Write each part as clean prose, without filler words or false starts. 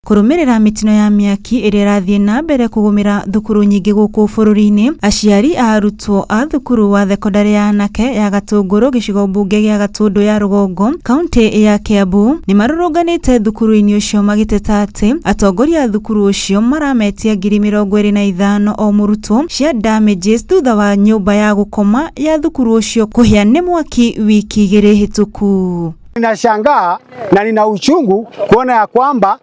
Kũrũmĩrĩra mĩtino ya mĩaki ĩrĩa ĩrathiĩ na mbere kũgũmĩra thukuru nyingĩ gũkũ bũrũri-inĩ, aciari a arutwo a thukuru wa thekondarĩ ya anake ya Gatũngũrũ, gĩcigo mbunge gĩa Gatũndũ ya Rũgongo, kaunti ya Kiambu, nĩ marũrũnganĩte thukuru-inĩ ũcio magĩteta atĩ atongoria a thukuru ũcio marametia 25,000 o mũrutwo cia damages thutha wa nyũmba ya gũkoma ya thukuru ũcio kũhĩa nĩ mwaki wiki 2 hĩtũku. Ninashangaa na nina uchungu kuona ya kwamba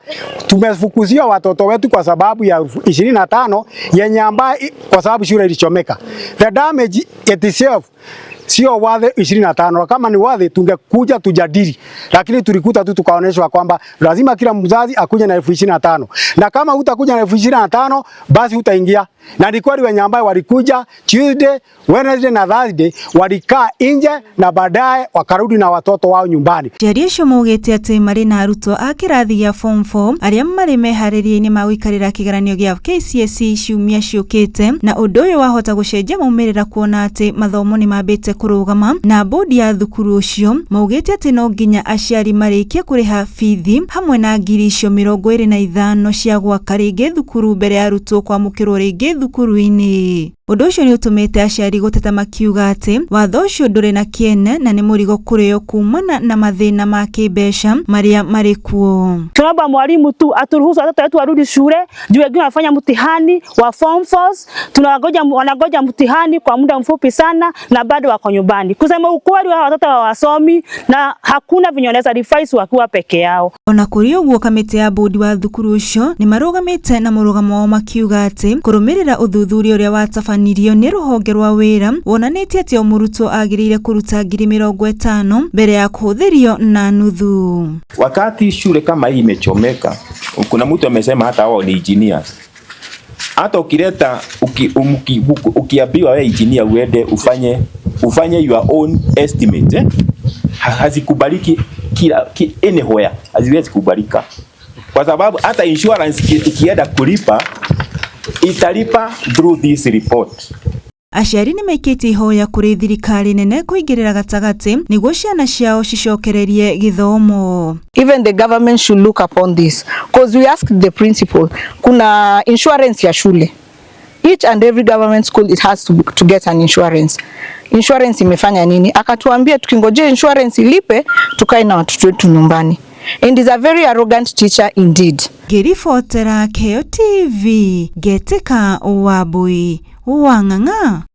tumefukuzia watoto wetu kwa sababu ya 25 yenye ambaye kwa sababu shule ilichomeka. The damage itself sio worth 25. Kama ni worth, tungekuja tujadili, lakini tulikuta tu tukaonyeshwa kwamba lazima kila mzazi akuje na 25,000, na kama hutakuja na 25,000, basi hutaingia. Na ni kweli wenye ambao walikuja Tuesday, Wednesday na Thursday walikaa nje na baadaye wakarudi na watoto wao nyumbani. Aciari acio maugĩte atĩ marĩ na arutwo a kĩrathi gĩa form 4 arĩa marĩ meharĩria-inĩ ma gũikarĩra kĩgeranio gĩa KCSE ciumia ciũkĩte, na ũndũ ũyũ wahota gũcenjia maumĩrĩra kuona atĩ mathomo nĩ mambĩte kũrũgama, na bodi ya thukuru ũcio maugĩte atĩ no nginya aciari marĩkie kũrĩha bithi hamwe na ngiri icio 25 cia gwaka rĩngĩ thukuru mbere ya arutwo kwamũkĩrwo rĩngĩ thukuru-inĩ. Ũndũ ũcio nĩ ũtũmĩte aciari gũteta makiuga atĩ watho ũcio ndũrĩ na kĩene na nĩ mũrigo kũrĩ o kumana na mathĩna ma kĩmbeca marĩa marĩ kuo. Tunaomba mwalimu tu aturuhusu watoto wetu warudi shule juu wengine wanafanya mtihani wa form 4, tunangoja, wanangoja mtihani kwa muda mfupi sana na bado wako nyumbani. Kusema ukweli, wa watoto hawasomi na hakuna venye wanaweza revise wakiwa peke yao. Ona kũrĩ ũguo, kamĩtĩ ya bodi wa thukuru ũcio nĩ marũgamĩte na mũrũgamo wao makiuga atĩ kũrũmĩrĩra ũthuthuria ũrĩa watabanirio nĩ rũhonge rwa wĩra wonanĩtie atĩ o mũrutwo agĩrĩire kũruta 50,000 mbere ya kũhũthĩrio na nuthu. Wakati shule kama hii imechomeka, kuna mtu amesema hata wao ni engineers. Hata ukileta ukiambiwa wewe engineer uende ufanye your own estimate, eh? Hazikubaliki kila anywhere, haziwezi kubalika kwa sababu hata insurance ikienda kulipa, italipa through this report. Aciari nĩ maikĩtie ihoya kũrĩ thirikari nene kũingĩrĩra gatagatĩ nĩguo ciana ciao cicokererie gĩthomo. Even the government should look upon this, because we asked the principal, kuna insurance ya shule. Each and every government school, it has to get an insurance. Insurance imefanya nini? Akatuambia tukingojea insurance ilipe, tukae na watoto wetu nyumbani. And is a very arrogant teacher indeed. Ngĩribotera Kĩo TV, Ngetika Wambui wa Ng'ang'a.